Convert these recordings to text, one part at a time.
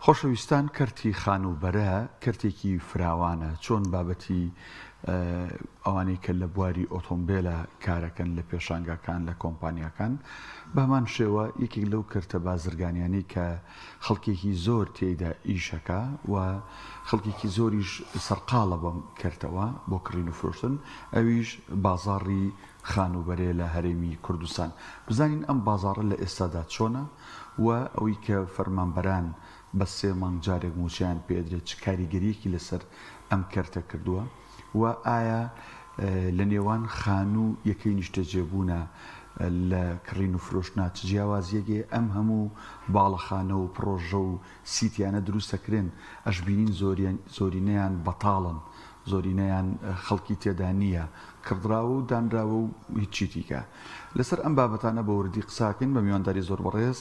خۆشەویستان کەرتی خانووبەرە کەرتێکی فراوانە چۆن بابەتی ئەوانەی کە لە بواری ئۆتۆمبێلە کارەکەن لە پێشانگاکان لە کۆمپانیاکان بەهەمان شێوە یەکێک لەو کەرتە بازرگانیانەی کە خەڵکێکی زۆر تێیدا ئیشەکا و خەڵکێکی زۆریش سەرقاڵە بەم کەرتەوە بۆ کڕین و فرۆشتن ئەویش بازاڕی خانووبەرەیە لە هەرێمی کوردستان. بزانین ئەم بازاڕە لە ئێستادا چۆنە و ئەوەی کە فەرمانبەران بە سێ مانگ جارێک مووچەیان پێدرێت چ کاریگەرییەکی لەسەر ئەم کەرتە کردووە و ئایا لە نێوان خانوو و یەکەی نیشتەجێبوونە لە کڕین و فرۆشتنا چ جیاوازییەک هەیە؟ ئەم هەموو باڵەخانە و پڕۆژە و سیتیانە دروست دەکرێن ئەشبینین زۆرینەیان بەتاڵن زۆرینەیان خەڵکی تێدا نییە، کڕدراوە و دانراوە و هیچی دیکە. لەسەر ئەم بابەتانە بە وردی قسەکەین بە میوانداری زۆر بەڕێز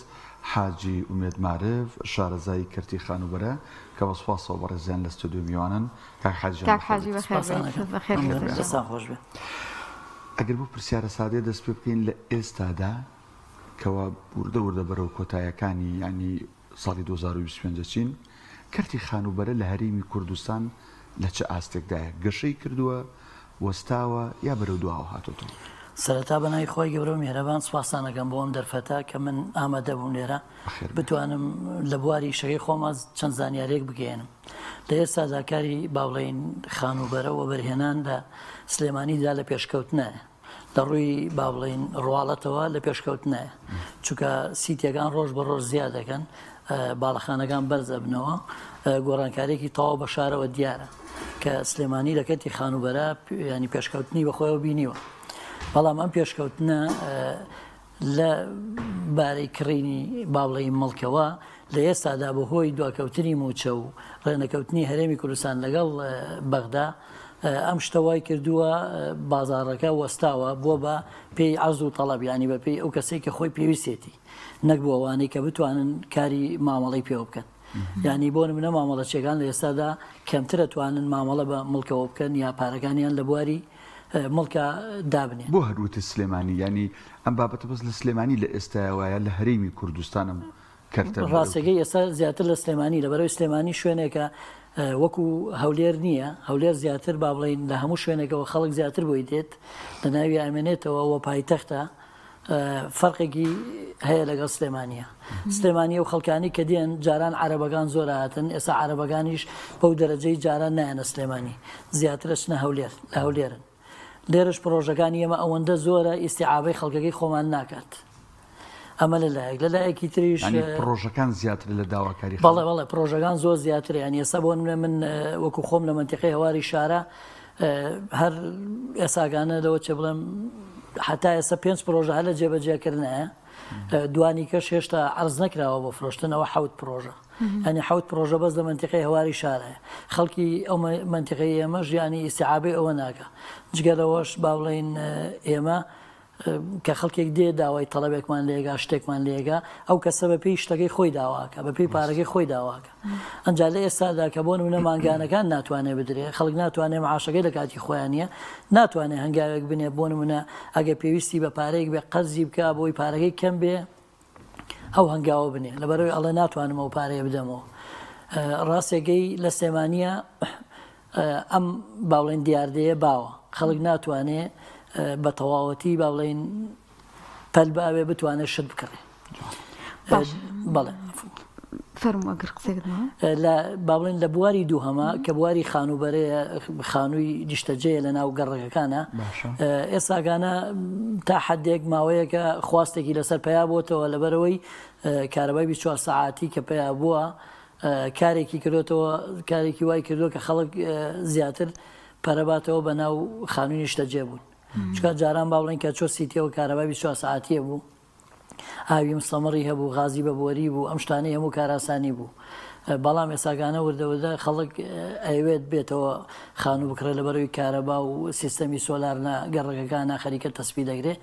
حاجی ئومێد مارف، شارەزای کەرتی خانووبەرە کە بە سوپاسەوە بەڕێزیان لە ستۆدیۆ میوانن. کاک حاجی گیان کاک حاجی بەخێر بێیت. بەخێر بێیت. دەستان خۆش بێ. ئەگەر بۆ پرسیارە سادەیە دەست پێ بکەین لە ئێستادا کەوا وردە وردە بەرەو کۆتایەکانی یانی ساڵی 2025 دەچین، کەرتی خانووبەرە لە هەرێمی کوردستان لە چ ئاستێکدایە؟ گەشەی کردووە، وەستاوە یا بەرەو دواوە هاتۆتەوە؟ سەرەتا بە ناوی خوای گەورە و میهرەبان سوپاستان ئەکەم بۆ ئەم دەرفەتە کە من ئامادە بووم لێرە بتوانم لە بواری ئیشەکەی خۆما چەند زانیاریەک بگەیەنم. لە ئێستادا کاری با بڵێین خانووبەرە و وەبەرهێنان لە سلێمانیدا لە پێشکەوتنایە. لە ڕووی با بڵێین ڕواڵەتەوە لە پێشکەوتنایە چونکە سیتیەکان ڕۆژ بە ڕۆژ زیاد دەکەن باڵەخانەکان بەرز ئەبنەوە گۆڕانکارێکی تەواو بە شارەوە دیارە کە سلێمانی لە کەرتی خانووبەرە ینی پێشکەوتنی بەخۆیەوە بینیوە بەڵام ئەم پێشکەوتنە لە بارەی کڕینی با بڵێین مڵکەوە لە ئێستادا بەهۆی دواکەوتنی مووچە و ڕێنەکەوتنی هەرێمی کوردستان لەگەڵ بەغدا ئەم شتە وای کردووە بازاڕەکە وەستاوە بووە بە پێی عەرز و تەڵەب یانی بە پێی ئەو کەسەی کە خۆی پێویستێتی نەک بۆ ئەوانەی کە بتوانن کاری مامەڵەی پێوە بکەن یانی بۆ نمونە مامەڵەچیەکان لە ئێستادا کەمتر ئەتوانن مامەڵە بە مڵکەوە بکەن یا پارەکانیان لە بواری مڵکا دابنێن. بۆ هەر وتت سلێمانی یانی ئەم بابەتە بەس لە سلێمانی لە ئێستایا وایە لە هەرێمی کوردستان ئەم کەرتە بەرەو ڕاستەکەی ئێستا زیاتر لە سلێمانی لەبەرەوەی سلێمانی شوێنێکە وەکو هەولێر نییە هەولێر زیاتر با بڵێین لە هەموو شوێنێکەوە خەڵک زیاتر بۆی دێت لە ناوی ئامێنێتەوە و پایتەختە فەرقێکی هەیە لەگەڵ سلێمانیە سلێمانی و خەڵکانی کە دێن جاران عەرەبەکان زۆر هاتن ئێستا عەرەبەکانیش بەو دەرەجەی جاران نایەنە سلێمانی زیاتر ئەچنە هەولێر لە هەولێرن لێرەش پرۆژەکانی ئێمە ئەوەندە زۆرە ئیسیعابەی خەڵکەکەی خۆمان ناکات ئەمە لە لایەک لە لایەکی تریش پرۆژەکان زیاتر لە داواکاری بەڵێ بەڵێ پرۆژەکان زۆر زیاتر یان ئێستا بۆ من وەکو خۆم لە منتیقی هەواری شارە هەر ئێساگانە لەوە چێ بڵێم هەتا ئێستا پێنج پرۆژە هەر لە جێبەجێکردنایە دوانی کەش هێشتا عرض نەکراوە بۆ فرۆشتنەوە حەوت پرۆژە ینی حەوت پرۆژە بەس لە منتیقی هەواری شارە خەڵکی ئەو منتیقی ئێمە ژیانی ئیسیعابی ئەوە ناکە جگە لەوەش با بڵێین ئێمە کە خەڵکێک دێ داوای تەڵەبێکمان لێگا شتێکمان لێگا ئەو کەسە بە پێی شتەکەی خۆی داواکە بە پێی پارەکەی خۆی داواکە ئەنجا لە ئێستادا کە بۆ نمونە مانگانەکان ناتوانێ بدرێ خەڵک ناتوانێ معاشەکەی لە کاتی خۆیان نییە ناتوانێ هەنگاوێک بنێ بۆ نمونە ئەگە پێویستی بە پارەیەک بێ قەرزی بکە بۆی پارەکەی کەم بێ ئەو هەنگاوە بنێ لەبەرەوەی ئەڵێ ناتوانم ئەو پارەیە بدەمەوە ڕاستێگەی لە سلێمانیە ئەم با بڵێین دیاردەیە باوە خەڵک ناتوانێ بە تەواوەتی با بڵێین پەل باوێ بتوانێت شت بکڕێ بەڵێ فەرموو ئەگەر قسەکەت ماوە. لە با بڵێن لە بواری دووهەمە کە بواری خانووبەرەیە خانووی نیشتەجێیە لە ناو گەڕەکەکانە ئێستاگانە تا حدێک ماوەیەکە خواستێکی لەسەر پیا بۆتەوە لەبەرەوەی کارەبای 24 سەعاتی کە پیا بووە کارێکی کردوتەوە کارێکی وای کردووە کە خەڵک زیاتر پەرەباتەوە بە ناو خانووی نیشتەجێ بوون چکە جاران با بڵێن کە چۆ سیتیەوە کارەبای 24 سەعاتیە بوو ئاوی مستەمڕی هەبوو، غازی بە بۆری بوو، ئەم شتانەی هەموو کارئاسانی بوو. بەڵام ئێستاکانە وردە وردە خەڵک ئەیەوێت بێتەوە خانوو بکڕێت لەبەرئەوەی کارەبا و سیستەمی سۆلار نا گەڕەکەکانە خەریکە تەسپی دەگرێ.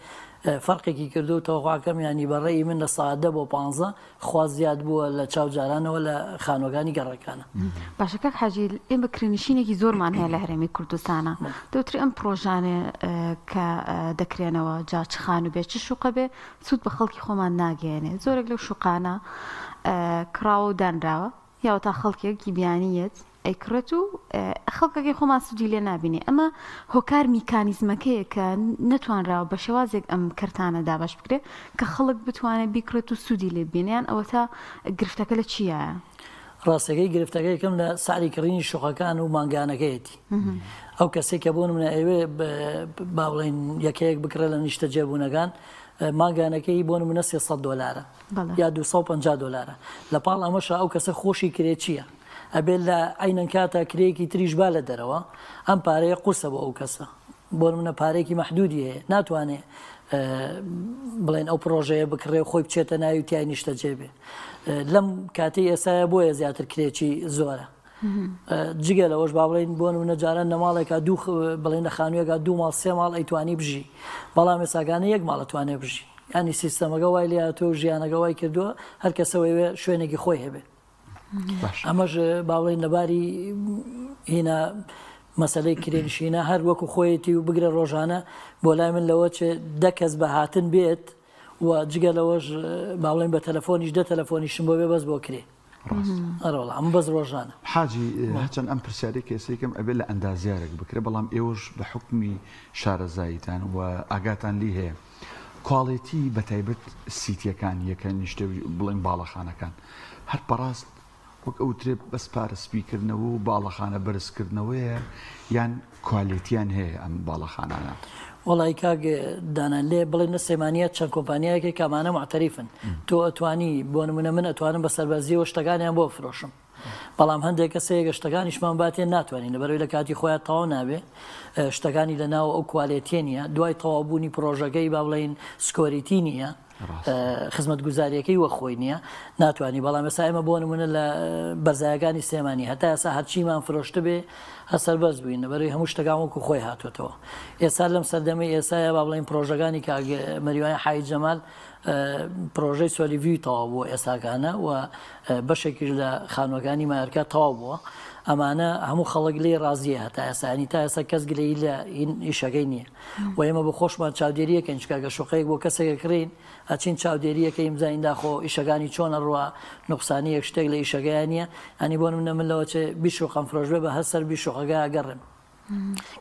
فەرقێکی کردووە و تەوەقوعەکەم یانی بە ڕەئی من لە سەعات دە بۆ پانزە خواست زیاد بووە لە چاو جارانەوە لە خانووەکانی گەڕەکانە. باشە کاک حاجی ئێمە کرێنشینێکی زۆرمان هەیە لە هەرێمی کوردستانا دەوترێ ئەم پڕۆژانە کە دەکرێنەوە جا چ خانوو بێ چ شوقە بێ سوود بە خەڵکی خۆمان ناگەیەنێ زۆرێک لەو شوقانە کڕاوە و دانراوە. یاوەتا خەڵکێکی بیانی یەت ئەیکڕێت و خەڵکەکەی خۆمان سوودی لێ نابینێ ئەمە هۆکار میکانیزمەکەیە کە نەتوانراوە بە شێوازێک ئەم کەرتانە دابەش بکرێت کە خەڵک بتوانێت بیکڕێت و سوودی لێ ببینێ یان ئەوەتا گرفتەکە لە چیایە؟ ڕاستەکەی گرفتەکە یەکەم لە سعری کڕینی شوقەکان و مانگانەکەیەتی ئەو کەسێک کە بۆ منە ئەوێ با بڵێن یەکەیەک بکڕێ لە نیشتە جێبوونەکان مانگانەکەی بۆ منە 300 دلارە یا 250 دلارە لە پاڵ ئەمەشە ئەو کەسە خۆشی کرێچیە ئەبێت لە عەینەن کاتا کرێیەکی تریش با لە دەرەوە، ئەم پارەیە قورسە بۆ ئەو کەسە، بۆ نمونە پارەیەکی مەحدودی هەیە ناتوانێ بڵێن ئەو پرۆژەیە بکڕێ و خۆی بچێتە ناوی و تیای نیشتەجێ بێ. لەم کاتەی ئێستایا بۆیە زیاتر کرێچی زۆرە. جگە لەوەش با بڵێین بۆ نمونە جاران لە ماڵێکا دوو بڵێن لە خانوویەکا دوو ماڵ سێ ماڵ ئەیتوانی بژی، بەڵام ئێستاکانە یەک ماڵ ئەتوانێ بژی. یانی سیستەمەکە وای لێهاتووە و ژیانەکە وای کردووە هەر کەسەوە ئەیەوێ شوێنێکی خۆی هەبێ. ئەمەش با بڵێین لەباری هینا مەسلەی کرێنشینە هەر وەکو خۆیەتی و بگرە ڕۆژانە بۆ لای من لەوە چێ دە کەس بە هاتن بێت و جگە لەوەش با بڵێن بە تەلەفۆنیش دە تەلەفۆنیشم بۆ بێ بەس بۆ کرێ ئەرۆڵ ئەم بەس ڕۆژانە. حاجی هەرچەند ئەم پرسیارەی کە ئێستا یکەم ئەبێ لە ئەندازیارێک بکرێ بەڵام ئێوەش بە حوکمی شارەزاییتان و ئاگاتان لی هەیە کواڵێتی بەتایبەت سیتیەکان یەکە نیشتە بڵێن باڵەخانەکان هەر بەڕاست وەک ئەوترێ بەس پارە سپیکردنەوە و باڵەخانە بەرزکردنەوەیە یان کوالێتیان هەیە ئەم باڵەخانانە؟ وەڵی کاک دانا لێ بڵێ نە سلێمانیە چەند کۆمپانیایەکێک کامانە معتەریفن تۆ ئەتوانی بۆ نمونە من ئەتوانم بە سەربەرزیەوە شتەکانیان بۆ فرۆشم بەڵام هەندێک کەس هەیە گە شتەکانیشمان باتێ ناتوانین لەبەرەوەی لە کاتی خۆیان تەواو نابێ شتەکانی لە ناو ئەو کوالێتیە نییە دوای تەواوبوونی پرۆژەکەی با بڵێین security نییە خزمەتگوزاریەکەی وە خۆی نییە ناتوانانی بەڵام ئێستا ئێمە بۆ نمونە لە بەرزایەکانی سلێمانی هەتا ئێستا هەرچیمان فرۆشتبێ هەر سەربەرز بووین لەبەرەوەی هەموو شتەکان وەکو خۆی هاتوێتەوە ئێستا لەم سەردەمەی ئێستاە با بڵێین پرۆژەکانی کاک مەریوانی حاجی جەمال پرۆژەی سۆلیڤیوی تەواو بووە ئێستاکانە و بەشێکیش لە خانووەکانی مایۆرکا تەواو بووە ئەمانە هەموو خەڵک لێی ڕازیە هەتا ئێستا ینی تا ئێستا کەس گلەیی لە ئیشەکەی نییە و ئێمە بۆ خۆشمان چاودێریەکەین چونکە گەر شوقەیەک بۆ کەسێک کڕین ئەچین چاودێریەکەیم بزانین داخۆ ئیشەکانی چۆن ئەڕوا نوقسانیەک شتێک لە ئیشەکەیان نییە ئەنی بۆ نمونە من لەوە چێ بیست شوقەم فرۆش بێ بە هەر سەر بیست شوقەکە ئەگەڕێم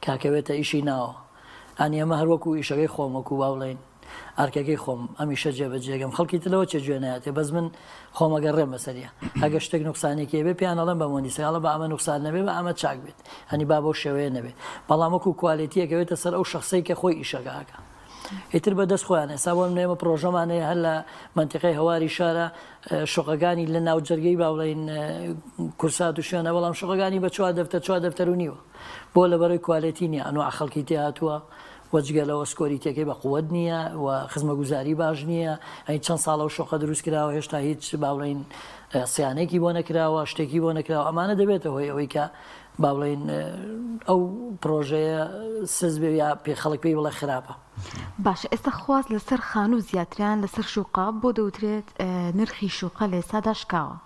کاکەوێتە ئیشی ناوە ئەنی ئەمە هەر وەکو ئیشەکەی خۆم وەکو با بڵێین ئەرکەکەی خۆم ئەم ئیشە جێبەجێگەم خەڵکی تر لەوە چێ گوێ نایەتێ بەس من خۆم ئەگەڕێم بەسەریە ئەگەر شتێک نوقسانێکی هەبێ پێیان ئەڵێم بە مۆندیسەکە ئەڵێ با ئەمە نوقسان نەبێ با ئەمە چاک بێت هەنی با بەو شێوەیە نەبێ بەڵام وەکو کوالێتی ئەکەوێتە سەر ئەو شەخسەی کە خۆی ئیشەکە ئەکا ئیتر بە دەست خۆیان ئێستا بۆ نمونە ئێمە پرۆژەمان هەیە هەر لە مەنتیقەی هەواری شارە شوقەکانی لە ناوجەرگەی با بڵێین کورسات و شوێنە بەڵام شوقەکانی بە چوار دەفتەر چوار دەفتەر و نیوە بۆ لەبەرەی کوالێتی نییە ئەنواع خەڵکی تێ هاتووە و جگە لەوە security ەکەی بە قوت نییە و خزمەگوزاری باش نییە ئەی چەند ساڵە و شوقە دروست کراوە هێشتا هیچ با بڵێین سیانێکی بۆ نەکراوە شتێکی بۆ نەکراوە ئەمانە دەبێتە هۆی ئەوەی کە با بڵێین ئەو پرۆژەیە سز بێ یا پێ خەڵک پێی بڵێ خراپە. باشە ئێستا خواست لەسەر خانوو زیاترە یان لەسەر شوقە بۆ دەوترێت نرخی شوقە لە ئێستادا شکاوە؟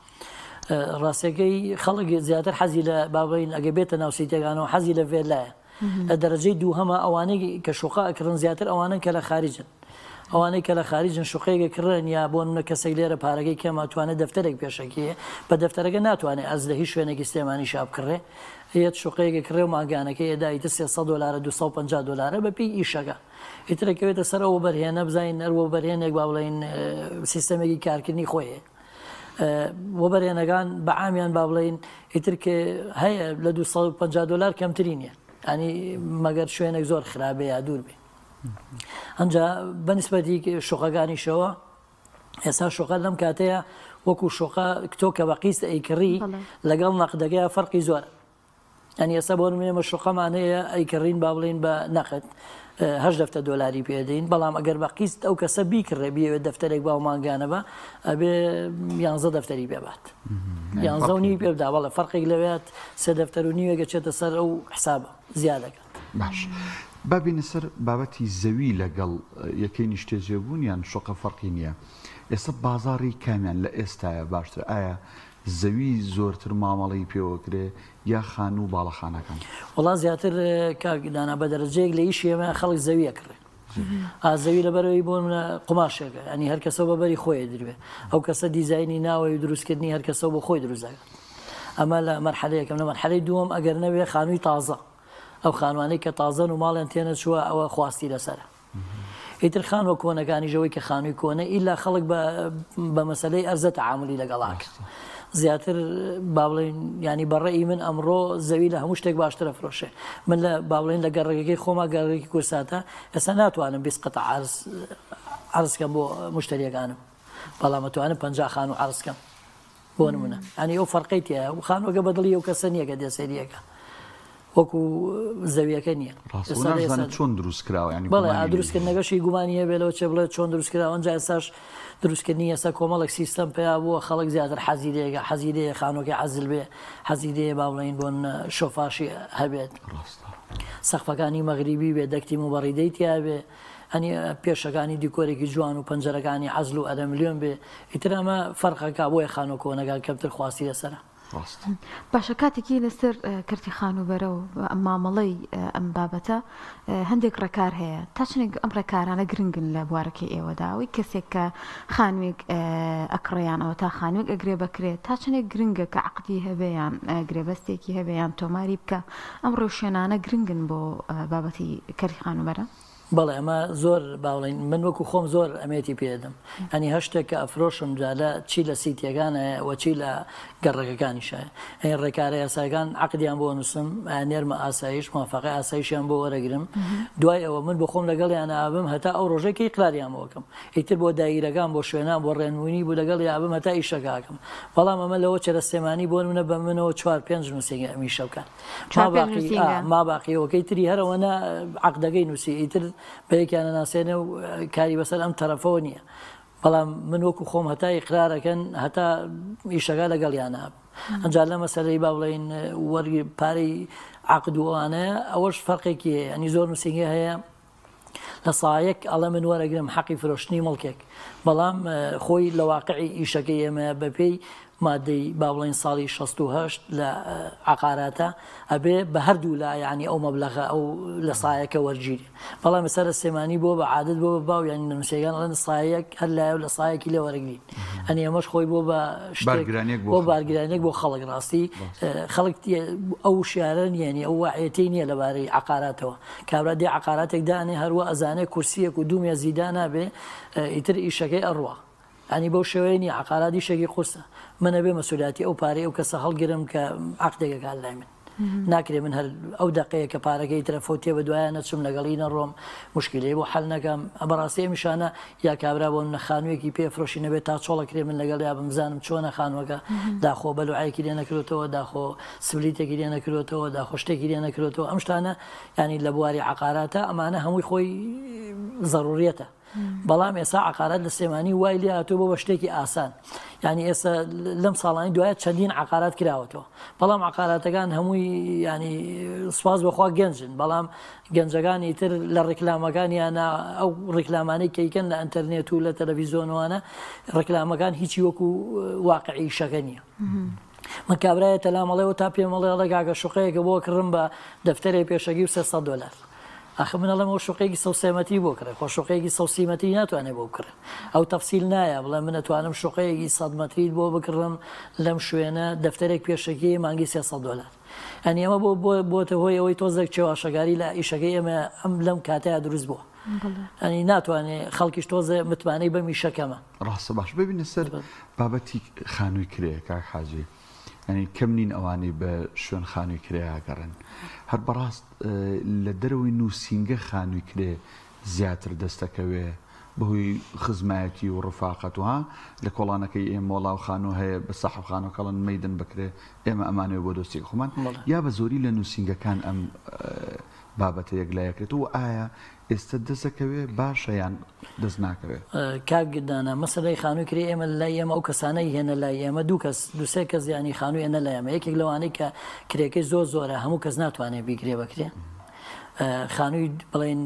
ڕاستەکەی خەڵک زیاتر حەزی لە با بڵێین ئەگەر بێتە ناو سیتیەکانەوە حەزی لە ڤێلایە لە دەرەجەی دووهەمە ئەوانەی کە شوقە ئەکڕن زیاتر ئەوانەن کە لە خارجن ئەوانەی کە لە خارجن شوقەیەک ئەکڕن یا بۆ نمونە کەسێک لێرە پارەکەی کەمە توانێت دەفتەرێک پێشەکیە بە دەفتەرەکە ناتوانێت ئەز لە هیچ شوێنێکی سلێمانیشا بکڕێ یەت شوقەیەک ئەکڕێ و مانگانەکەی ئەدا ئیتر 300 دۆلارە 250 دۆلارە بە پێی ئیشەکە ئیتر ئەکەوێتە سەر ئەو وەبەرهێنە بزانین هەر وەبەرهێنێک با بڵێین سیستەمێکی کارکردنی خۆی هەیە وەبەرهێنەکان بە عامیان با بڵێین ئیتر کە هەیە لە 250 دلار کەمتری نییە ینی مەگەر شوێنێک زۆر خراپێ یا دوور بێ ئەجا بەنسبەتی شوقەکانیشەوە ئێستا شوقە لەم کاتەیە وەکو شوقە تۆ کە بە قیست ئەیکڕی لەگەڵ نەقدەکەی فەرقی زۆر ئەنی ئێستا بۆ نمونە ئێمە شوقەمان هەیە ئەیکڕین با بڵێین بە نەقد هەشت دەفتەر دۆلاری پێدەین بەڵام ئەگەر بە قیست ئەو کەسە بیکڕێ بیەوێت دەفتەرێک با و مانگانە بە ئەبێ یانزە دەفتەری پێ بات یانزە و نیوی پێ بدا بەڵێ فەرقێک لەوێت سێ دەفتەر و نیوێک ئەچێتە سەر ئەو حسابە زیادەکات. باش با بینە سەر بابەتی زەوی لەگەڵ یەکەی نیشتەجێبوون یان شوقە فەرقی نییە ئێستا بازاڕی کامیان لە ئێستایا باشترە ئایا زەوی زۆرتر مامەڵەی پێوەکرێ یا خانوو و باڵەخانەکان؟ وەڵا زیاتر کاک دانا بە دەرەجەیەک لە ئیشی ئێمە خەڵک زەوی ئەکڕێ ئا زەوی لەبەرەوەی بۆ منە قوماشێکە ینی هەر کەسەوە بە بەری خۆی دروێ ئەو کەسە دیزاینی ناوەی و دروستکردنی هەر کەسەوە بۆ خۆی دروست دەکات. ئەمە لە مەرحەلەی یەکەم. لە مەرحەلەی دووەم ئەگەر نەبێ خانووی تازە، ئەو خانوانەی کە تازەن و ماڵیان تێنەچووە ئەوە خواستی لەسەرە. ئیتر خانووە کۆنەکانیش ئەوەی کە خانووی کۆنە ئیلا خەڵک بە بە مەسەلەی ئەرزە تەعامولی لەگەڵا کرد. زیاتر با بڵێین یانی بە ڕەئی من ئەمڕۆ زەوی لە هەموو شتێک باشتر ئەفرۆشێ. من لە با بڵێین لە گەڕەکەکەی خۆما گەڕەکی کورساتە ئێستا ناتوانم 20 قطع عەرز عەرز کەم بۆ مشتریەکانم بەڵام ئەتوانم 50 خانوو عەرز کەم. بۆ نمونە ئەنی ئەو فەرقەی تایە و خانوەکە بەدڵی ئەو کەسە نییە کە دێ سەیریەکە وەکو زەویەکە نییە چۆن دروست کراوە ینی بەڵێ دروستکردنەکەشی گومانی هەبێ لەوە چێ بڵێ چۆن دروست کراوە ئەنجا ئێستاش دروستکردنی ئێستا کۆمەڵێک سیستەم پیا بووە خەڵک زیاتر حەزی لێگە حەزی لێ خانوەکەی عەزل بێ حەزی لێ با بڵێین بۆن شۆفاشی هەبێت سەقفەکانی مەغریبی بێ دەکتی موبەڕیدەی تیا بێ ئەنی پێشەکانی دیکۆرێکی جوان و پەنجەرەکانی عەزل و ئەلەملیۆن بێ ئیتر ئەمە فەرقەکا بۆیە خانوە کۆنەکان کەمتر خواستی لەسەرە. ڕاستە. باشە کاتێکی لەسەر کەرتی خانووبەرە و مامەڵەی ئەم بابەتە هەندێک ڕێکار هەیە تا چەندێک ئەم ڕێکارانە گرنگن لە بوارەکەی ئێوەدا ئەوەی کەسێک کە خانووێک ئەکڕێ یان ئەوەتا خانووێک ئەگرێ بەکرێ تا چەندێک گرنگە کە عەقدی هەبێ یان گرێبەستێکی هەبێ یان تۆماری بکا ئەم ڕێوشوێنانە گرنگن بۆ بابەتی کەرتی خانووبەرە؟ بەڵێ ئەمە زۆر با بڵێین من وەکو خۆم زۆر ئەمێتی پێ دەدەم ئەنی هەر شتێک کە ئەفرۆشم جا لە چی لە سیتیەکانە و چی لە گەڕەکەکانیشە ئەی ڕێکارە یاساکان عقدیان بۆ نووسم نێرمە ئاسایش موافقەی ئاسایشیان بۆ وەرەگرم دوای ئەوە من بۆ خۆم لەگەڵیان ئابم هەتا ئەو ڕۆژەی کە ئیقراریان بۆکەم ئیتر بۆ دایرەکان بۆ شوێنان بۆ ڕێنمونی بوو لەگەڵ یابم هەتا ئیشەکەکەم بەڵام ئەمە لەوە چرە سلێمانی بۆ منە بە منەوە چوار پێنج نووسینگە ئەمیشە بکات ما باقی ئەوەکەی تری هەرەوەنە عقدەکەی نووسی ئیتر بە یەکیانە ناسێنێ و کاری بەسەر ئەم تەرەفەوە نییە بەڵام من وەکو خۆم هەتا ئیقرارەکەن هەتا ئیشەکە لەگەڵیانە ئەجا لە مەسەلەی با بڵێین وەرگی پارەی عقد و ئەوانەیە ئەوەش فەرقێکی هەیە ئەنی زۆر نووسینگە هەیە لە سایەک ئەڵێ من وەرەگرم حەقی فرۆشتنی مڵکێک بەڵام خۆی لە واقعی ئیشەکەی ئێمە بەپێی مادەی با بڵێین ساڵی 68 لە عقاراتە ئەبێ بە هەردوو لا یعنی ئەو مەبلەغە ئەو لە سایەکە وەرگیرێ بەڵام ئێستا لە سلێمانی بۆ بە عادەت بۆ بە باو یعنی نووسەکان ئەڵێن سایەک هەر لایە و لە سایەکی لێ وەرەگرین ئەنی ئەمەش خۆی بۆ بە شتێک بۆ بارگرانێک بۆ خەڵک ڕاستی خەڵک ئەو شارە نییە ئەو واعەتی نییە لەبارەی عقاراتەوە کابرا دێ عقاراتێک دانێ هەروە ئەزانێ کورسیەک و دوو مێزی دانابێ ئیتر ئیشەکەی ئەڕوا یانی بەو شێوەیە نییە عەقارات ئیشێکی قورسە من ئەبێ مەسولیاتی ئەو پارەی ئەو کەسە هەڵگرم کە عەقدێک ئەکات لای من ناکرێ من هەر ئەو دەقەیە کە پارەکەی ترە فەوتێ بە دوایە نەچم لەگەڵی نەڕۆم مشکلەی بۆ حەل نەکەم بەڕاستی ئەمیشانە یا کابرا بۆ منە خانوویەکی پێ فرۆشی نەبێت تا چۆڵەکرێ من لەگەڵ یا بمزانم چۆنە خانووەکە داخۆ بەلوعەیەکی لێ نەکرێتەوە داخۆ سبلیتێکی لێ نەکرێتەوە داخۆ شتێکی لێ نەکرێتەوە ئەم شتانە ینی لە بواری عقاراتە ئەمانە هەمووی خۆی زەڕوریەتە بەڵام ئێستا عقارات لە سلێمانی وای لێ هاتووە بۆ بە شتێکی ئاسان یعنی ئێستا لەم ساڵانی دوایە چەندین عقارات کراوەتەوە بەڵام عقاراتەکان هەمووی ینی سواز بەخوا گەنجن بەڵام گەنجەکانی تر لە ڕیکلامەکانیانە ئەو ڕیکلامانەی کەیکەن لە ئەتەرنێت و لە تەلەڤیزیۆنوانە ڕیکلامەکان هیچی وەکو واقعی شەکە نییە. من کابرایە تەلامەڵێەوە تا پێمەڵێ ئەڵێ کاکە شوقەیەکە بۆ کڕم بە دەفتەرێ پێشەکی و 300 دلار ئەخ من ئەڵێم ئەو شوقەیەکی 103 مەتری بۆ کڕێ خۆ شوقەیەکی 130 مەتری ناتوانێ بۆ بکڕێ ئەو تەفسیل نایە بڵێ من ئەتوانم شوقەیەکی 100 مەتریت بۆ بکڕم لەم شوێنە دەفتەرێک پێشەکی مانگی 300 دلار ئەنی ئەمە بۆ بۆ بۆتە هۆی ئەوەی تۆزێک چێواشەکاری لە ئیشەکەی ئێمە ئەم لەم کاتەیە دروست بووە ئەنی ناتوانێ خەڵکیش تۆزێ متمانەی بەم ئیشە کەمە. ڕاستە باش ببینە سەر بابەتی خانووی کرێ کاک حاجی یانی کەم نین ئەوانەی بە شوێن خانووی کرێ ئەگەڕێن هەر بەڕاست لە دەرەوەی نووسینگە خانووی کرێ زیاتر دەستەکەوێ بەهۆی خزمایەتی و ڕفاقەت و ها لە کۆڵانەکەی ئێمە وەڵا و خانوو هەیە بە ساحەب خانووەکەڵن مەیدن بکرێ ئێمە ئەمانەوێ بۆ دۆستێکی خۆمان یا بە زۆری لە نووسینگەکان ئەم بابەتە یەکلایەکرێتەوە و ئایا ئێستە دەست دەکەوێ باشە یان دەست ناکەوێ؟ کاک دانا مەسەلەی خانووی کرێ ئێمە لای ئێمە ئەو کەسانەی هێنە لای ئێمە دوو کەس دوو سێ کەس یانی خانووی ئێنە لای ئێمە یەکێک لەوانەی کە کرێکەی زۆر زۆرە هەموو کەس ناتوانێت بیگرێ بەکرێ خانووی بڵێن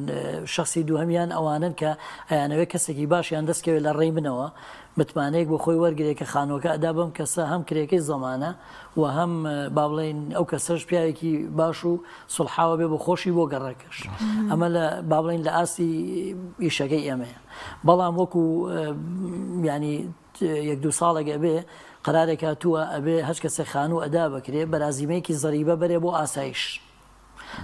شخصی دووهەمیان ئەوانن کە ئەیانەوێت کەسێکی باشیان دەستکەوێت لە ڕێی منەوە متمانەیەک بۆ خۆی وەرگێ کە خانووەکە ئەدا بەم کەسە هەم کرێکەی زەمانە و هەم با بڵێین ئەو کەسەش پیاوێکی باش و سوڵحاوە بێ بۆ خۆشی بۆ گەڕەکەش ئەمە لە با بڵێین لە ئاستی ئیشەکەی ئێمەیە بەڵام وەکو ینی یەک دوو ساڵێک ئەبێ قەرارێک هاتووە ئەبێ هەچ کەسێک خانوو ئەدا بەکرێ بەرازیمەیەکی زەریبە بەرێ بۆ ئاسایش.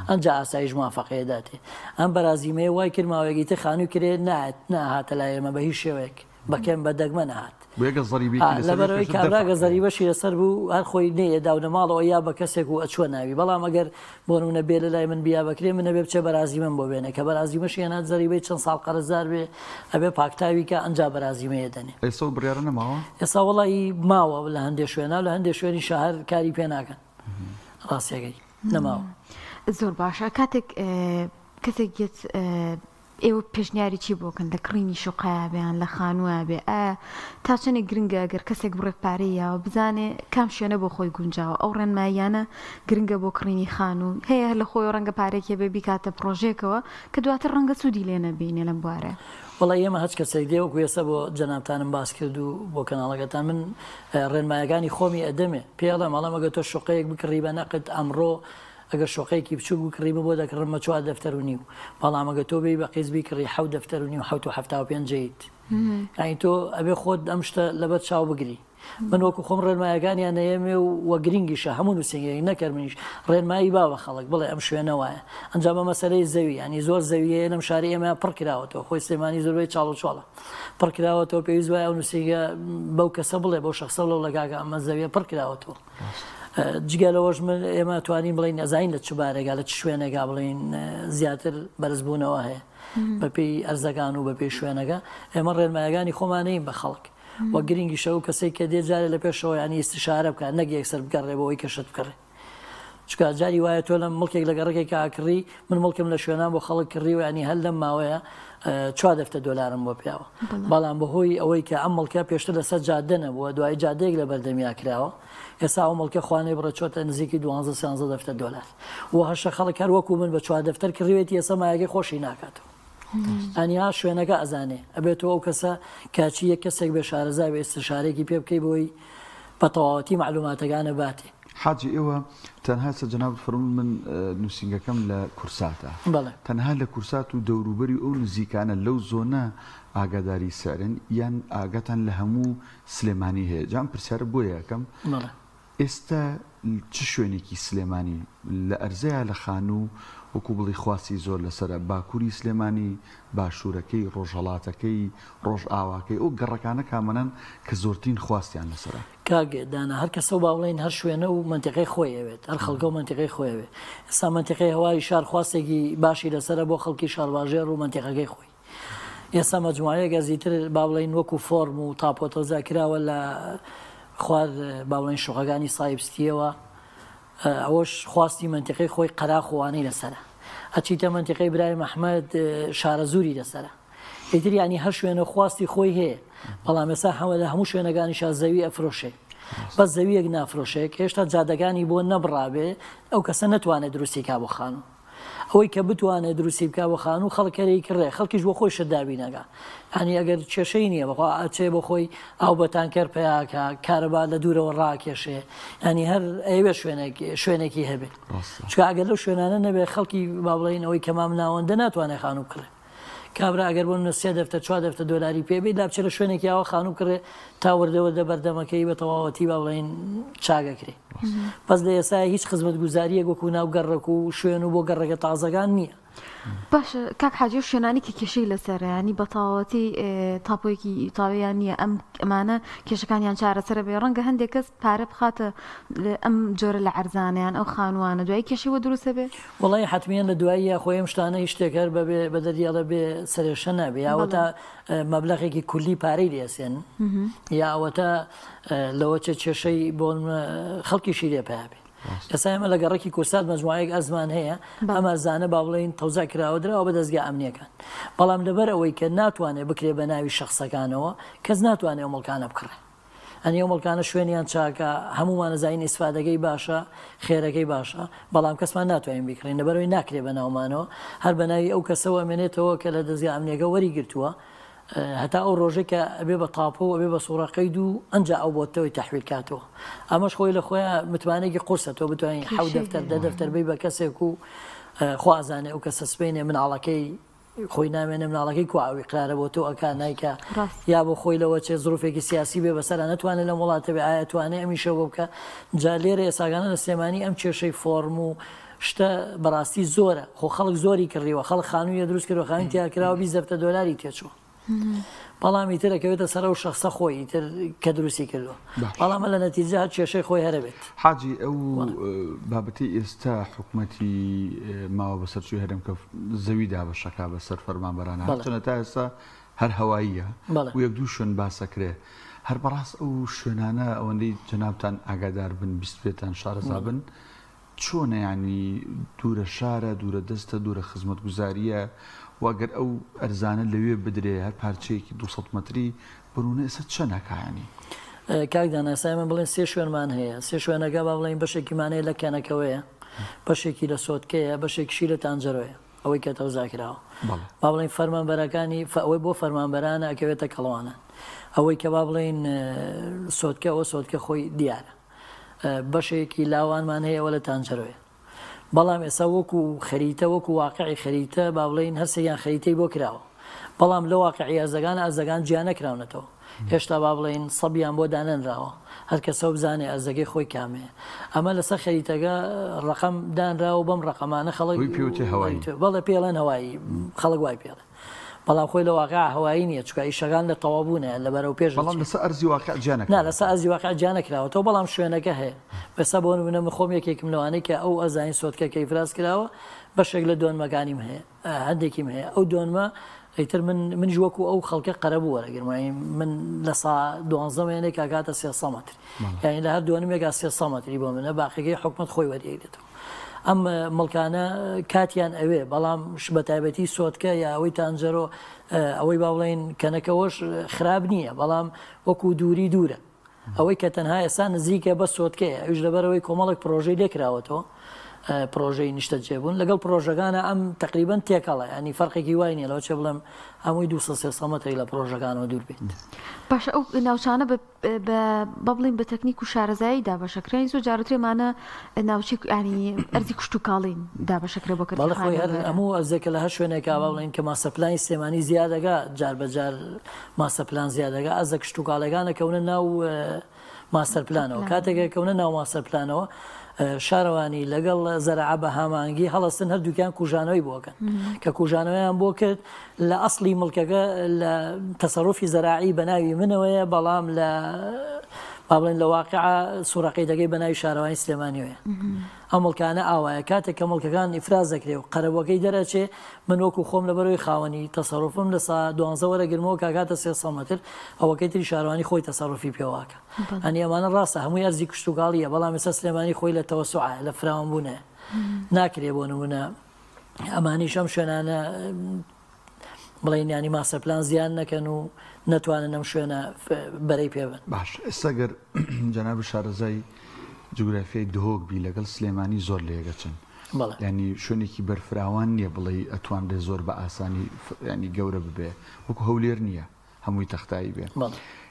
ئەنجا ئاسایش موافەقەی ئەداتێ. ئەم بەرازیمەیە وای کرد ماوەیەکی تر خانووی کرێ نایەت نەئەهاتە لای ئێمە بە هیچ شێوەیەک بە کەم بە دەگمەن ئەهات. بۆیە گەر زەریبەیەکی لەسەر بێت لەبەرئەوەی پێشتر کابرا دەفع گەر کرایە. زەریبەشی لەسەر بوو هەر خۆی نەیەدا و لە ماڵەوە یا بە کەسێک و ئەچووە ناوی بەڵام ئەگەر بۆ نموونە بێ لە لای من بیا بەکرێ من ئەبێ بچێ بەرازیمەم بۆ بێنێ کە بەرازیمەشی هێنا زەریبەی چەند ساڵ قەرزدار بێ ئەبێ پاکتاوی کا ئەنجا بەرازیمەیە دەنێ. ئێستا ئەو بڕیارە نەماوە؟ ئێستا وەڵایی ماوە لە هەندێ شوێنا و لە هەندێ شوێنیشا هەر کاری پێ ناکەن ڕاستیەکەی. نەماوە. زۆر باشە کاتێک کەسێک یەت ئێوە پێشنیاری چی بۆکەن لە کڕینی شوقەیا بێ یان لە خانووە بێ ئایا تا چەندێک گرنگە گەر کەسێک بڕێک پارەی یاوە بزانێ کام شوێنە بۆ خۆی گونجاوە ئەو ڕێنماییانە گرنگە بۆ کڕینی خانوو هەیە هەر لە خۆی ڕەنگە پارێکی هەبێ بیکاتە پڕۆژەیەکەوە کە دواتر ڕەنگە سوودی لێ نەبینێ لەم بوارە. وەڵا ئێمە هەچ کەسێک دێ وەکو ئێستا بۆ جەنابتانم باس کرد و بۆ کەناڵەکەتان من ڕێنمایەکانی خۆمی ئەدەمێ پێی ئەڵێم ئەڵێم ئەگەر تۆ شوقەیەک بکڕی بە نەقد ئەمڕۆ ئەگەر شوقەیەکی بچووک بکڕی من بۆ دەکڕم بە چوار دەفتەر و نیو بەڵام ئەگەر تۆ بێی بە قیست بیکڕی حەوت دەفتەر و نیو 7.75 جەید یانی تۆ ئەبێ خۆت ئەم شتە لەبەر چاو بگری من وەکو خۆم ڕێنمایەکانیان نەیەمێ و وە گرنگیشە هەموو نووسینگەیەک نەکەر منیش ڕێنمایی با بە خەڵک بڵێ ئەم شوێنە وایە ئەنجا بە مەسەلەی زەوی ینی زۆر زەوی هەیە لەم شاری ئێمە پڕ کراوەتەوە خۆی سلێمانی زۆربەی چاڵ و چۆڵە پڕ کراوەتەوە پێویست وایە ئەو نووسینگە بەو کەسە بڵێ بەو شخصە بڵێ لە کاکە ئەمە زەویە پڕ کراوەتەوە جگە لەوەش من ئێمە توانین بڵین ئەزانین لە چ بارێگا لە چ شوێنێکا بڵین زیاتر بەرزبوونەوە هەیە بەپێی ئەرزەکان و بەپێی شوێنەکە ئێمە ڕێنمایەکانی خۆمانەین بە خەڵک وە گرنگیشە ئەو کەسەی کە دێ جارێ لە پێشەوە یانی ئیستیشارە بکات نەک یەکسەر بگەڕێ بۆ ئەوەی کە شت بکڕێ چونکە جاری وایە تۆ لە مڵکێک لە گەڕەکێکا ئەکڕی من مڵکم لە شوێنان بۆ خەڵک کڕی و ینی هەر لەم ماوەیە چوار دەفتە دۆلارم بۆ پیاوە بەڵام بەهۆی ئەوەی کە ئەم مڵکە پێشتر لەسەر جادە نەبووە دوای جادەیەک لە بەردەمیا کراوە ئێستا ئەو مڵکە خوانەی بڕە چۆتە نزیکی دوانزە سیانزە دەفتە دۆلار و هەشە خەڵک هەر وەکو من بە چوار دەفتەر کڕیوێتی ئێستا مایەکەی خۆشی ناکاتەوە ئەنیا شوێنەکە ئەزانێ ئەبێت تۆ ئەو کەسە کاچی یەک کەسێک بێ شارەزا بێ ئیستشارێکی پێ بکەی بۆی بە تەواوەتی مەعلوماتەکانە باتێ. حاجی ئێوە تەنها سە جەنابت فەرموون من نوسینگەکەم لە کورساتە بەڵێ. تەنها لە کورسات و دەوروبەری ئەو نزیکانە لەو زۆنە ئاگاداری سعرن یان ئاگاتان لە هەموو سلێمانی هەیە جا ئەم پرسیارە بۆیە ئەکەم بەڵێ. ئێستا چ شوێنێکی سلێمانی لە ئەرزەیا لە خانوو وەکو بڵێی خواستی زۆر لەسەرە باکوری سلێمانی باشورەکەی ڕۆژهەڵاتەکەی ڕۆژئاواکەی ئەو گەڕەکانە کامەنەن کە زۆرترین خواستیان لەسەرە؟ کاک دانا هەر کەسەو با بڵێین هەر شوێنە و مەنتیقەی خۆی ئەوێت هەر خەڵکە و مەنتیقەی خۆی ئەوێت ئێستا مەنتیقەی هەواری شار خواستێکی باشی لەسەرە بۆ خەڵکی شارباژێڕ و مەنتیقەکەی خۆی ئێستا مەجموعەیەک ئەزیتر با بڵێین وەکو فۆرم و تاپۆ تەوزا کراوە لە خوار با بڵێین شوقەکانی سایب ستیەوە ئەوەش خواستی مەنتیقەی خۆی قەراخ و وانەی لەسەرە ئەچیتە مەنتیقەی برایم ئەحمەد شارەزووری لەسەرە ئیتر یعنی هەر شوێنە خواستی خۆی هەیە بەڵام ئێستا هەمە لە هەموو شوێنەکانیشا زەوی ئەفرۆشێ بەس زەویەک نافرۆشێ کە هێشتا جادەکانی بۆ نەبڕابێ ئەو کەسە نەتوانێت دروستی کا بۆ خانوو ئەوەی کە بتوانێ دروستی بکا بۆ خانوو خەڵک هەر ئەیکڕێ خەڵکیش بۆ خۆی شت دابین ئەکا یانی ئەگەر کێشەی نییە بەخوا ئەچێ بۆ خۆی ئاو بە تانکەر پەیا ئەکا کارەبا لە دوورەوە ڕاکێشێ یانی هەر ئەیەوێ شوێنێک شوێنێکی هەبێ چونکە ئەگەر لەو شوێنانە نەبێ خەڵکی با بڵێین ئەوەی کە مام ناوەندە ناتوانێ خانوو بکڕێ کابرا ئەگەر بۆ نمونە سێ دەفتەر چوار دەفتەر دۆلاری پێ بێت لا بچێ لە شوێنێکی ئاوا خانوو بکڕێ تا وردە وردە بەردەمەکەی بە تەواوەتی با بڵێین چاک ئەکرێ بەس لە ئێستا هیچ خزمەتگوزارییەک وەکو ناو گەڕەک و شوێن و بۆ گەڕەکە تازەکان نییە. باشە کاک حاجی ئەو شوێنانەی کە کێشەی لەسەرە یانی بە تەواوەتی تاپۆیەکی تاوێیان نییە ئەم ئەمانە کێشەکانیان چارەسەرە بێ ڕەنگە هەندێک کەس پارە بخاتە ئەم جۆرە لە عەرزانە یان ئەو خانووانە دوایی کێشەی بۆ دروست ئەبێ؟ وەڵایی حەتمیەن لە دواییا خۆی ئەم شتانە هیچ شتێک هەر بەبێ بە دەردی ئەڵێ بێ سەرێشە نابێ یا ئەوەتا مەبلەغێکی کولی پارەی لێ ئەسێنن یا ئەوەتا لەوە چێ کێشەی بۆ خەڵکیشی لێ پیا بێ ئێستا ئێمە لە گەڕەکی کورسات مەجموعەیەک ئەزمان هەیە ئەم ئەرزانە با بڵێین تەوزع کراوە دراوە بە دەزگا ئەمنیەکان بەڵام لەبەر ئەوەی کە ناتوانێت بکرێ بە ناوی شخصەکانەوە کەس ناتوانێت ئەو مڵکانە بکڕێ ئەنی ئەو مڵکانە شوێنیان چاکە هەموومان ئەزانین ئیسفادەکەی باشە خێرەکەی باشە بەڵام کەسمان ناتوانین بیکڕین لەبەرئەوەی ناکرێ بە ناومانەوە هەر بە ناوی ئەو کەسەوە ئەمێنێتەوە کە لە دەزگا ئەمنیەکە وەری گرتووە هەتا ئەو ڕۆژەی کە ئەبێ بە تاپۆ و ئەبێ بە سوڕە قەید و ئەنجا ئەو بۆتەوەی تەحویل کاتەوە ئەمەش خۆی لە خۆیان متمانەیەکی قورسە تۆ بتوانین حەوت کێشەی دەفتەر دە هەیە دەفتەر بی بە کەسێک و خوا ئەزانێ ئەو کەسە سبەینێ مناڵەکەی خۆی نامێنێ مناڵەکەی کوا ئەو ئیقرارە بۆ تۆ ئەکا نایکا یا بۆ خۆی لەوە چێ زروفێکی سیاسی بێ بەسەرا نەتوانێ لەم وڵاتە بێ ئایا توانێ ئەمیشە بۆ بکە جا لێرە ئێساگانە لە سلێمانی ئەم کێشەی فۆرم و شتە بەڕاستی زۆرە خۆ خەڵک زۆری کڕیوە خەڵک خانوویە دروست کردوە خانووی تیا کراوە 20 دەفتە دۆلاری تێچووە بەڵام ئیتر ئەکەوێتە سەر ئەو شەخسە خۆی ئیتر کە دروستی کردووە بەڵام لە نەتیجە هەر کێشەی خۆی هەرە بێت. حاجی ئەو بابەتەی ئێستا حکومەتی ماوە بەسەرچووی هەرێم کە زەوی دابەشەکا بەسەر فەرمانبەرانە هەرچەندە تا ئێستا هەر هەواییە و یەک دوو شوێن باسەکرێ هەر بەڕاست ئەو شوێنانە ئەوەندەی جەنابتان ئاگادار بن بیستبێتان شارەزا بن چۆنە یانی دوورە شارە دوورە دەستە دوورە خزمەتگوزاریە وە گەر ئەو ئەرزانە لەوێ بدرێ هەر پارچەیەکی 200 مەتری بنونە ئێستا چەند ئەکا یانی؟ کاک دانا ئێستا ئێمە بڵێن سێ شوێنمان هەیە سێ شوێنەکە با بڵێین بەشێکیمان هەیە لە کەنەکەوەیە بەشێکی لە سۆتکەیە بەشێکیشی لە تانجەرۆیە ئەوەی کە تەوزا کراوە با بڵێین فەرمانبەرەکانی ئەوەی بۆ فەرمانبەرانە ئەکەوێتە کەڵوانە ئەوەی کە با بڵێین سۆتکە ئەوە سۆتکە خۆی دیارە بەشێکی لاوانمان هەیە ئەوە لە تانجەرۆیە بەڵام ئێستا وەکو خەریتە وەکو واقعی خەریتە با بڵێین هەرسێکیان خەریتەی بۆ کراوە بەڵام لە واقعی ئەرزەکان ئەرزەکان جیا نەکراونەتەوە هێشتا با بڵێین سەبیان بۆ دانەنراوە هەر کەسەو بزانێ ئەرزەکەی خۆی کامەیە ئەمە لەسەر خەریتەکە ڕقم دانراوە بەم ڕقەمانە خەڵک بەڵێ پێڵێن هەوایی خەڵک وای پێڵێ بەڵام خۆی لە واقع هەوایی نییە چونکە ئیشەکان لە تەواوبوونە لە بەرەو پێش بەڵام لەسەر ئەرزی واقع جیا نەکراوەتەوە. نا لەسەر ئەرزی واقع جیا نەکراوەتەوە بەڵام شوێنەکە هەیە ئێستا بۆ نمونە من خۆم یەکێکم لەوانەی کە ئەو ئەزانین سۆتکە کە ئیفراز کراوە بەشێک لە دۆنمەکانیم هەیە هەندێکیم هەیە ئەو دۆنمە ئیتر من منیش وەکو ئەو خەڵکە قەرەبوو وەرەگرم یانی من لە سا دوانزە مێنێک ئەگاتە 300 مەتر یانی لە هەر دۆنمێکا 300 مەتری بۆ منە باقیەکەی حکومەت خۆی وەریەگرێتەوە. ئەم مڵکانە کاتیان ئەوێ بەڵام بە تایبەتی سۆتکە یا ئەوەی تانجەرۆ ئەوەی با بڵێین کەنەکەوەش خراپ نییە بەڵام وەکو دووری دوورە ئەوەی کە تەنها ئێستا نزیکە بە سۆتکەیە ئەوش لەبەرەوەی کۆمەڵێک پرۆژەی لێکراوەتەوە پرۆژەی نیشتەجێبوون لەگەڵ پرۆژەکانە ئەم تقریبان تێکەڵە ینی فەرقێکی وای نیە لەوە چێ بڵێم هەمووی 200 مەترێک لە پرۆژەکانەوە دوور بێت. باشە ئەو ناوچانە بە بە با بڵێین بە تەکنیک و شارەزایی دابەشەکرێن زۆر جارترێ مانە ناوچەی ینی ئەرزی کشتوکاڵین دابەشەکرێ بۆ کەرتی بەڵێ خۆی هەر خانووبەرە. هەموو ئەرزێکە لە هەر شوێنێکا با بڵێین کە ماستەرپلانی سلێمانی زیادەکا جار بە جار ماستەرپلان زیادەکا ئەرزە کشتوکاڵیەکان ئەکەونە ناو ماستەرپلانەوە کاتێک ئەکەونە ناو ماستەرپلانەوە شارەوانی لەگەڵ زەرعە بە هامانگی هەڵەستن هەردووکیان کوژانەوەی بۆ ئەکەن کە کوژانەوەیان بۆ کرد لە ئەسڵی مڵکەکە لە تەسەروفی زەراعی بە ناوی منەوەیە بەڵام لە با بڵێن لە واقع سوورەقەیدەکەی بە ناوی شارەوانی سلێمانیەوەیە ئەم مڵکانە ئاوایە کاتێک کە مڵکەکان ئیفراز دەکرێ و قەرەبووەکەی دەرەچێ من وەکو خۆم لەبەرەوەی خاوەنی تەسەروفم لە سا دوانزە وەرەگرمەوە کاکاتە سێ مەتر ئەوەکەی تری شارەوانی خۆی تەسەروفی پێواکە ئەنی ئەمانە ڕاستە هەمووی ئەرزی کشتوکاڵیە بەڵام ئێستا سلێمانی خۆی لە تەوەسوعە لە فراوانبوونە ناکرێ بۆ نمونە ئەمانیش ئەم شوێنانە بڵێن ینی ماسەپلان زیان نەکەن و نەتوانن ئەم شوێنە بەرەی پێ بن. باش ئێستا گەر جەنابت شارەزای جوگرافیای دهۆک بی لەگەڵ سلێمانی زۆر لەیەکەچن ینی شوێنێکی بەرفراوان نییە بڵێ ئەتوانرێ زۆر بە ئاسانی ینی گەورە ببێ وەکو هەولێر نییە هەمووی تەختایی بێ.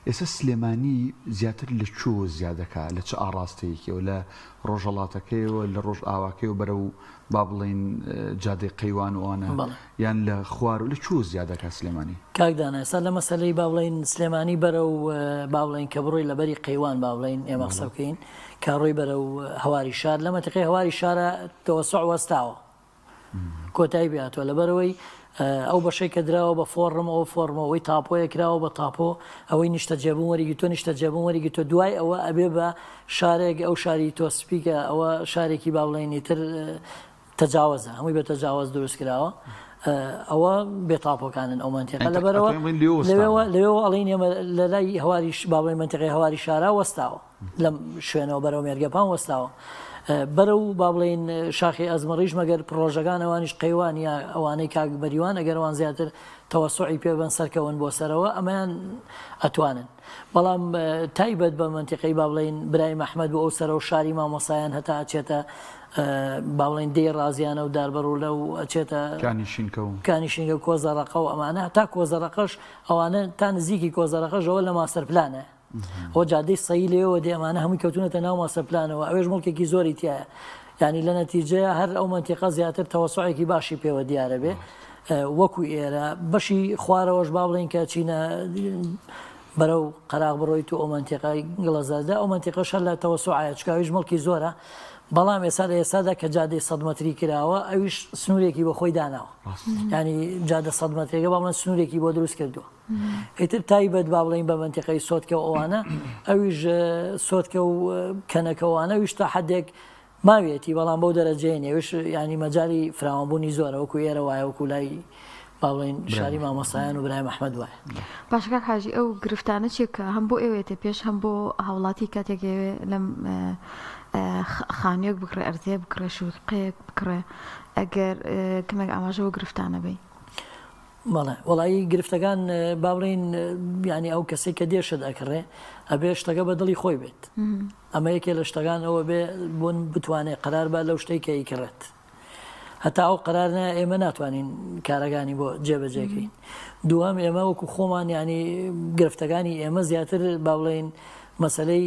ئێستا سلێمانی زیاتر لە کوێوە زیادەکا لە چ ئاڕاستەیەکیەوە لە ڕۆژهەڵاتەکەیەوە لە ڕۆژئاواکەیەوە بەرەو با بڵێین جادەی قەیوان و ئەوانە یان لە خوار لە کوێوە زیادەکا سلێمانی؟ کاک دانا ئێستا لە مەسەلەی با بڵێین سلێمانی بەرەو با بڵێین کە بڕۆی لە بەری قەیوان با بڵێین ئێمە قسە بکەین کە ڕۆی بەرەو هەواری شار لە مەنتیقەی هەواری شارە تەوەسوع وەستاوە کۆتایی پێ هاتووە لەبەرئەوەی ئەو بەشەی کە دراوە بە فۆڕم ئەوە فۆڕمە ئەوەی تاپۆیە کراوە بە تاپۆ ئەوەی نیشتەجێبوون وەریگرتووە نیشتەجێبوون وەریگرتووە دوای ئەوە ئەبێ بە شارێک ئەو شاری تۆ سپیکە ئەوە شارێکی با بڵێین ئیتر تەجاوەزە هەمووی بە تەجاوەز دروست کراوە ئەوە بێ تاپۆکانن ئەو مەنتیقە لەبەرەوە لەوێوە لەوێوە ئەڵێین ئێمە لە لای هەواری با بڵێین مەنتیقەی هەواری شارا وەستاوە لەم شوێنەوە بەرەو مێرگەپان وەستاوە بەرەو با بڵێین شاخی ئەزمەڕیش مەگەر پڕۆژەکان ئەوانیش قەیوان یا ئەوانەی کاک بەریوان ئەگەر ئەوان زیاتر تەوەسوعی پێ بن سەرکەون بۆ سەرەوە ئەمەیان ئەتوانن بەڵام تایبەت بە مەنتیقەی با بڵێین برایم ئەحمەد بۆ ئەو سەرەوە شاری مامۆسایان هەتا ئەچێتە با بڵێین دێی ڕازیانە و داربەڕوولە و ئەچێتە کانی شینکە و کانی شینکە کۆزەڕەقە و ئەمانە هەتا کۆزەڕەقەش ئەوانە تا نزیکی کۆزەڕەقەش ئەوە لە ماستەر پلانە ئەوە جادەی سەی لێوە دێ ئەمانە هەمووی کەوتونەتە ناو ماستەر پلانەوە ئەوێش مڵکێکی زۆری تایە یعنی لە نەتیجەیە هەر ئەو مەنتیقە زیاتر تەوەسوعێکی باشی پێوە دیارە بێ. وەکو ئێرە بەشی خوارەوەش با بڵێین کە چینە بەرەو قەراغ بڕۆیت و ئەو مەنتیقەی گڵەزەردە ئەو مەنتیقەش هەر لە تەوەسوعایە چونکە ئەویش مڵکی زۆرە بەڵام ئێستا لە ئێستادا کە جادەی سەد مەتری کراوە ئەویش سنوورێکی بۆ خۆی داناوە ینی جادە سەد مەترێکە با بڵێن سنوورێکی بۆ دروست کردووە ئیتر تایبەت با بڵێین بە مەنتیقەی سۆتکە و ئەوانە ئەویش سۆتکە و کەنەکەوانە ئەویش تا حدێک ماویەتی بەڵام بەو دەرەجەیە نیە ئەویش یانی مەجالی فراوانبوونی زۆرە وەکو ئێرە وایە وەکو لای با بڵێین شاری مامۆستایان و برایم ئەحمەد وایە. باشە کاک حاجی ئەو گرفتانە چیە کە هەم بۆ ئێوە یەتە پێش هەم بۆ هاوڵاتی کاتێک ئەیەوێ لەم خانوویەک بکڕێ ئەرزەیە بکڕێ شوقەیەک بکڕێ ئەگەر کەمێک ئاماژە بۆ گرفتانە بەی. بەڵێ وەڵایی گرفتەکان با بڵێین یانی ئەو کەسەی کە دێ شت ئەکڕێ ئەبێ شتەکە بە دڵی خۆی بێت. ئەمە یەکێ لە شتەکان ئەوە بێ بۆن بتوانێ قەرار با لەو شتەی کە ئیکڕێت. هەتا ئەو قەرار نایە ئێمە ناتوانین کارەکانی بۆ جێبەجێ کەین. دووهەم ئێمە وەکو خۆمان یانی گرفتەکانی ئێمە زیاتر با بڵێین مەسەلەی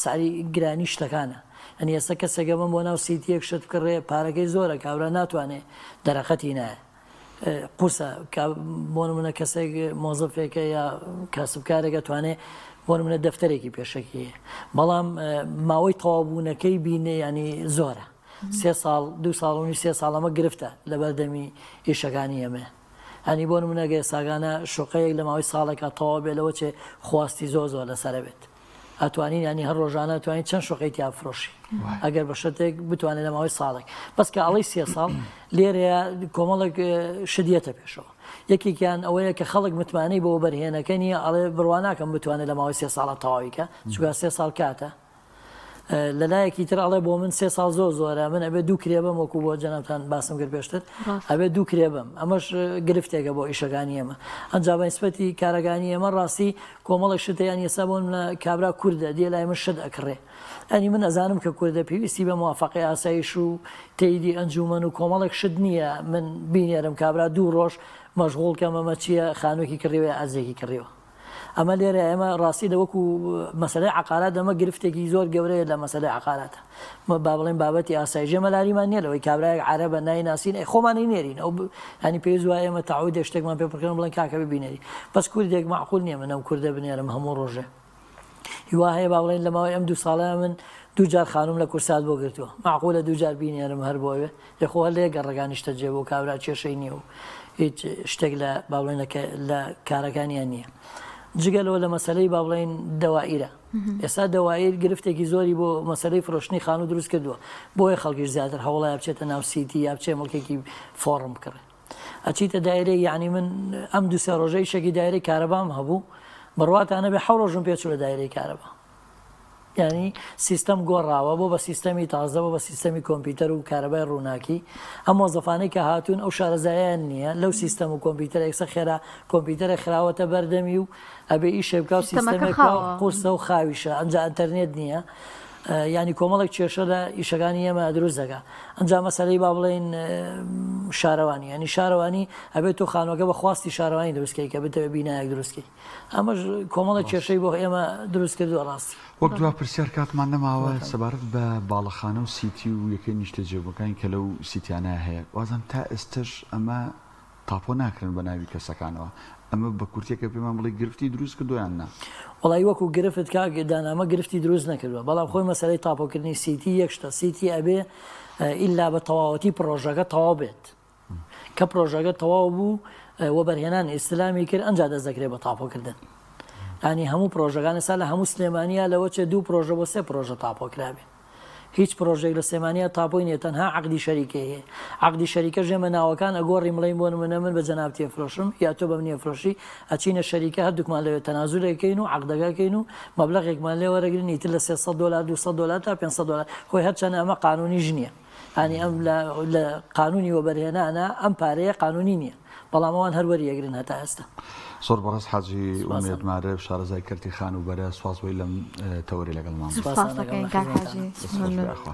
سعری گرانی شتەکانە. یانی ئێستا کەسێک ئەمە بۆ ناو سیتیەک شت بکڕێ پارەکەی زۆرە کابرا ناتوانێ دەرەقەتی نایە. قورسە کە بۆ نمونە کەسێک مۆزەفێکە یا کاسبکارێک ئەتوانێ بۆ نمونە دەفتەرێکی پێشەکی هەیە بەڵام ماوەی تەواوبوونەکەی بینێ ینی زۆرە سێ ساڵ دو ساڵ و سێ ساڵ ئەمە گرفتە لەبەردەمی ئیشەکانی ئێمە ئەنی بۆ نمونە گەر ساگانە شوقەیەک لە ماوەی ساڵێکا تەواو بێ لەوە چێ خواستی زۆر زۆر لەسەرە بێت. ئەتوانین ینی هەر ڕۆژانە توانین چەند شوقەی تیا بفرۆشی ئەگەر بە شەرتێک بتوانێت لە ماوەی ساڵێک بەس کە ئەڵەی سێ ساڵ لێرەیە کۆمەڵێک شدیەتە پێشەوە یەکێکیان ئەوەیە کە خەڵک متمانەی بۆ بەرهێنەکە نییە ئەڵێ بڕوا ناکەم بتوانێت لە ماوەی سێ ساڵە تەواویکە چونکە سێ ساڵ کاتە لەلایەکی تر ئەڵێ بۆ من سێ ساڵ زۆر زۆرە من ئەبێ دوو کرێ بم وەکو بۆ جەنابتان باسم کرد پێشتر ئەبێ دوو کرێ بم ئەمەش گرفتێکە بۆ ئیشەکانی ئێمە ئەنجا بە نسبەتی کارەکانی ئێمە ڕاستی کۆمەڵێک شت هەیە یانی ئێستا بۆ نمونە کابرا کوردە دیە لای من شت ئەکڕێ ئەنی من ئەزانم کە کوردە پێویستی بە موافقەی ئاسایش و تەیدی ئەنجومەن و کۆمەڵێک شت نییە من بینێرم کابرا دوو ڕۆژ مەشغوڵ کەم ئەمە چییە خانووێکی کڕیوە یا ئەرزێکی کڕیوە ئەمە لێرە ئێمە ڕاستی لە وەکو مەسەلەی عەقارات ئەمە گرفتێکی زۆر گەورەیە لە مەسەلەی عەقاراتە با بڵێن بابەتی ئاسایش ئێمە لاریمان نییە لەوەی کابرایەک عەرەبە نایناسین ئەی خۆمانی نێرین ئەو ینی پێویست وایە ئێمە تەعودێک شتێکمان پێ پڕکەن بڵێن کاکە ببینەری بەس کوردێک مەعقول نییە من ئەم کوردە بنێرم هەموو ڕۆژێ هیوا هەیە با بڵێن لە ماوەی ئەم دوو ساڵەیە من دوو جار خانوم لە کورسات بۆ گرتووە مەعقولە دوو جار بینێرم هەر بۆ ئەوێ ئێ خۆ هەر لە یەک گەڕەکا نیشتەجێ بوو کابرا کێشەی نییە و هیچ شتێک لە با بڵێن لە کارەکانیان نییە جگە لەوە لە مەسەلەی با بڵێن دەوائیرە ئێستا دەوائیر گرفتێکی زۆری بۆ مەسەلەی فرۆشتنی خانوو دروست کردووە بۆیە خەڵکیش زیاتر هەوڵایە بچێتە ناو سیتی یا بچێ مڵکێکی فۆڕم بکڕێ ئەچیتە دایرەی یعنی من ئەم دوو سێ ڕۆژە ئیشێکی دایرەی کارەبام هەبوو بڕواتان نەبێ حەو ڕۆژم پێ چوو لە دایرەی کارەبا یعنی سیستەم گۆڕاوە بۆ بە سیستەمی تازە بۆ بە سیستەمی کۆمپیوتەر و کارەبای ڕووناکی ئەم مۆزەفانەی کە هاتوون ئەو شارەزایان نییە لەو سیستەم و کۆمپیوتەر ئێکسە خێرا کۆمپیوتەرە خراوەتە بەردەمی و ئەبێ ئیشێ بکا و سیستەمەکە قورسە و خاویشە ئەمجا ئەتەرنێت نییە یانی کۆمەڵێک کێشە لە ئیشەکانی ئێمە دروست دەکا ئەنجا مەسەلەی با بڵێین شارەوانی ینی شارەوانی ئەبێت تۆ خانوەکە بە خواستی شارەوانی دروستکەی کە بتەوێت بینایەک دروستکەی ئەمەش کۆمەڵێک کێشەی بۆ ئێمە دروست کردووە ڕاستی. وەک دوا پرسیار کاتمان نەماوە سەبارەت بە باڵەخانە و سیتی و یەکەی نیشتەجێبووەکانی کە لەو سیتیانە هەیە وازم تا ئێستەش ئەمە تاپۆ ناکرێن بە ناوی کەسەکانەوە ئەمە بە کورتیەک کە پێمان بڵێی گرفتی دروست کردوە یان نا؟ وەڵایی وەکو گرفت کاک دانا ئەمە گرفتی دروست نەکردوە بەڵام خۆی مەسەلەی تاپۆکردنی سیتی یەک شتە سیتی ئەبێ ئیلا بە تەواوەتی پڕۆژەکە تەواو بێت کە پڕۆژەکە تەواو بوو وەبەرهێنان ئیستلامی کرد ئەنجا دەست دەکرێت بە تاپۆکردن ینی هەموو پڕۆژەکان ئێستا لە هەموو سلێمانیا لەوە چێ دوو پڕۆژە بۆ سێ پڕۆژە تاپۆ کرابێ هیچ پرۆژەیەک لە سلێمانیا تاپۆی نیە تەنها عەقدی شەریکەی هەیە عەقدی شەریکەش ئێمە ناوەکان ئەگۆڕین بڵێین بۆ نمونە من بە جەنابتی ئەفرۆشم یا تۆ بە منی ئەفرۆشی ئەچینە شەریکە هەردووکمان لەوێ تەنازولێک ئەکەین و عەقدەکە ئەکەین و مەبلەغێکمان لێ وەرەگرن ئیتر لە 300 دۆلار 200 دۆلار تا 500 دۆلار خۆی هەرچەنە ئەمە قانونیش نییە یانی ئەم لە لە قانونی وەبەرهێنانە ئەم پارەیە قانونی نییە بەڵام ئەوان هەر وەری ئەگرن هەتا ئێستا. زۆر بەڕێز حاجی ئومێد مارف شارەزای کەرتی خانووبەرە سوپاس بۆی لەم تەوەرەی لەگەڵمان بووی. سوپاس دەکەین کاک حاجی. دەست خۆش بێ ئەخوا.